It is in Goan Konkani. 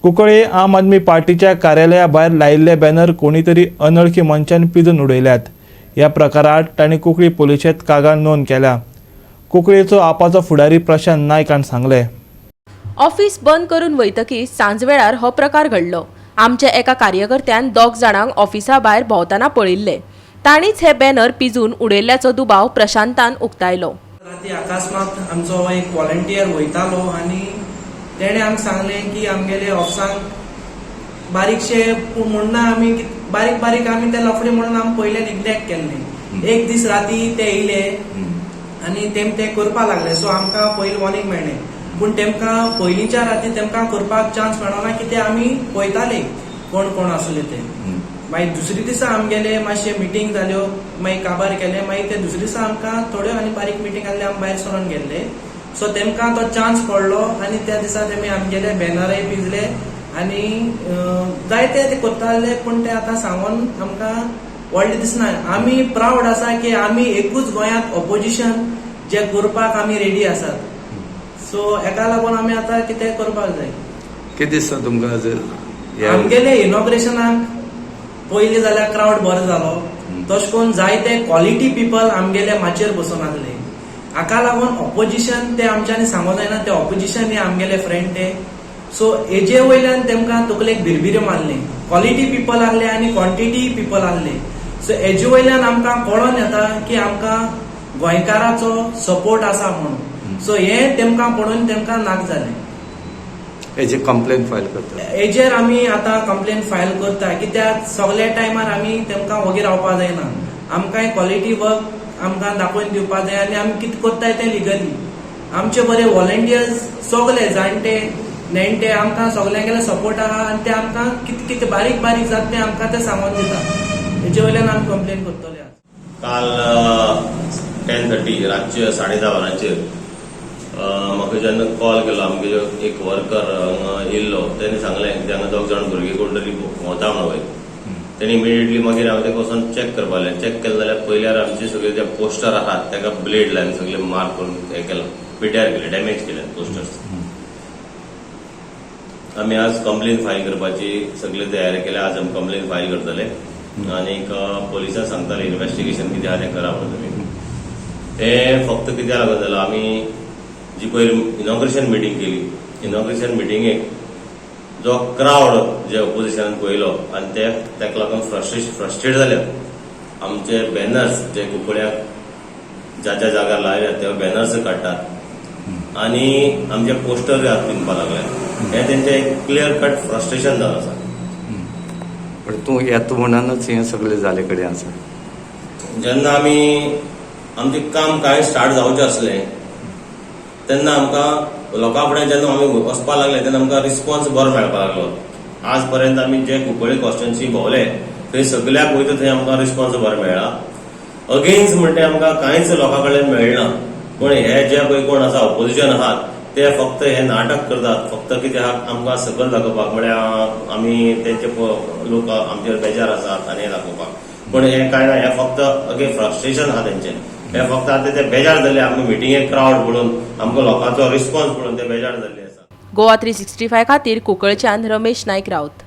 कुंकळ्ळे आम आदमी पार्टीच्या कार्यालया भायर लायिल्ले बॅनर कोणीतरी अनवळखी मनशान पिजून उडयल्यात. ह्या प्रकारात तांणी कुंकळी पुलिशेंत कागाळ नोंद केल्या. कुंकळ्ळेचो आपाचो फुडारी प्रशांत नायक हाणें सांगलें, ऑफिस बंद करून वयतकीच सांजवेळार हो प्रकार घडलो. आमच्या एका कार्यकर्त्यान दोग जाणांक ऑफिसा भायर भोंवतना पळयिल्ले. तांणीच हे बॅनर पिजून उडयल्ल्याचो दुबाव प्रशांतान उक्तायलो. राती अकस्मात आमचो एक वॉलंटियर वयतालो आनी तेणें आमकां सांगलें की आमगेले ऑफिसांक बारीकशे, पूण म्हणना आमी की बारीक बारीक आमी ते लफडे म्हणून आमी पयले निग्लेक्ट केल्ले. एक दीस राती ते येयले आनी तेम ते करपाक लागले. सो आमकां पयलीं वॉर्निंग मेळ्ळें, पूण तेमकां पयलींच्या राती तेमकां करपाक चान्स मेळना की ते आमी पळयताले कोण कोण आसले ते. मागीर दुसरे दिसा आमगेले मातशे मिटींग जाल्यो, मागीर काबार केले. मागीर ते दुसरे दिसा आमकां थोड्यो आनी बारीक मिटींग आहले, आमी भायर सरोन गेल्ले. सो तेमकां तो चान्स पडलो आनी त्या दिसा तेमी आमगेले बॅनरय पिजले आनी जायते ते करताले. पूण ते आतां सांगून आमकां व्हडलें दिसना. आमी प्रावड आसा की आमी एकूच गोंयांत ऑपोजिशन जे करपाक आमी रेडी आसात. सो हेका लागून आमी आतां कितें करपाक जाय. कितें दिसता तुमकां आज ह्या? आमगेले इनॉग्रेशनाक पयलीं जाल्यार क्रावड बरो जालो. तशें करून जायते क्वॉलिटी पिपल आमगेले माचयेर बसून आहले. हाका लागून ऑपोजिशन ते आमच्यांनी सांगो जायना, ते ऑपोजिशन हे आमगेले फ्रेंड ते. सो हेजे वयल्यान तेमकां तकलेक भिरभिऱ्यो मारले. क्वॉलिटी पिपल आहले आनी क्वॉन्टिटी पिपल आहले. सो हेजे वयल्यान आमकां कळोन येता की आमकां गोंयकाराचो सपोर्ट आसा म्हणून. सो हे तेमकां पळोवन तेमकां नाक जालें. हेजी कंप्लेन फायल करता? हेजेर आमी आतां कंप्लेन फायल करता, कित्याक सगल्या टायमार आमी तेमकां वगी रावपा जायना. आमकांय क्वॉलिटी वर्क आमकां दाखोवन दिवपा जाय आनी आमी कितें करताय तें लिगली. आमचे बरे वॉलंटियर्स सगले जाणटे नेणटे आमकां सगल्यांगेले सपोर्ट आहा आनी ते आमकां कितें कितें बारीक बारीक जाता तें आमकां ते सांगोन दिता. हेजे वयल्यान आमी कंप्लेन करतले. काल 10:30, रातचे 10:30 वरांचेर म्हाका जेन्ना कॉल केलो, आमगेलो एक वर्कर हांगा येयल्लो, तेणी सांगलें की हांगा दोग जाण भुरगीं कोण तरी भोंवता म्हणून वयर. तेणी इमिडिएटली मागीर हांव तेका वचोन चॅक करपाक लागलें. चॅक केलें जाल्यार पयल्यार आमचे सगळे जे पोस्टर आहात ताका ब्लेड लावन सगळे मार्क करून हे केलां, पिड्ड्यार केले, डॅमेज केले पोस्टर्स. आमी आज कंप्लेन फायल करपाची सगळे तयारी केल्या. आज आमी कंप्लेन फायल करतले आनीक पोलिसांक सांगतले इन्व्हेस्टिगेशन कितें आहा तें करा म्हणून तुमी. हें फक्त कित्याक लागून जालां, आमी जी पयर इनॉग्रेशन मिटींग केली, इनॉग्रेशन मिटिंगेक जो क्रावड जे ओपोजिशनान पळयलो आनी ते ताका लागून फ्रस्ट्रेट जाले. आमचे बॅनर्स जे कुंकळ्याक ज्या ज्या जाग्यार लायले ते बॅनर्स काडटात आनी आमचे पोस्टर हात पिनपाक लागले. हें तेंचें एक क्लियर कट फ्रस्ट्रेशन जावन आसा. पण तूं येता म्हणूनच हें सगळें जाले कडेन आसा. जेन्ना आमी आमचें काम कांय स्टार्ट जावचें आसलें तेन्ना आमकां लोकां फुडें जेन्ना आमी वचपाक लागले तेन्ना आमकां रिस्पॉन्स बरो मेळपाक लागलो. आज पर्यंत आमी जे कुंकळ्ळी कॉन्स्टिट्युन्सी भोंवले थंय सगल्याक वयता थंय आमकां रिस्पॉन्स बरो मेळ्ळा. अगेन्स्ट म्हणटे आमकां कांयच लोकां कडल्यान मेळना. पूण हे जे पळय कोण आसा, ऑपोजिशन आहात, ते फक्त हे नाटक करतात. फक्त कितें आहा, आमकां सकयल दाखोवपाक, म्हळ्यार आमी तेंचे लोक आमचेर बेजार आसात आनी हे दाखोवपाक. पूण हें कांय ना. हें फक्त अगे फ्रस्ट्रेशन आहा तेंचें. हे फक्त आतां ते बेजार जाल्ले. आमकां मिटिंगेक क्रावड पळोवन, आमकां लोकांचो रिस्पॉन्स पळोवन ते बेजार जाल्ले आसा. गोवा 365 खातीर कुंकळच्यान रमेश नायक राऊत.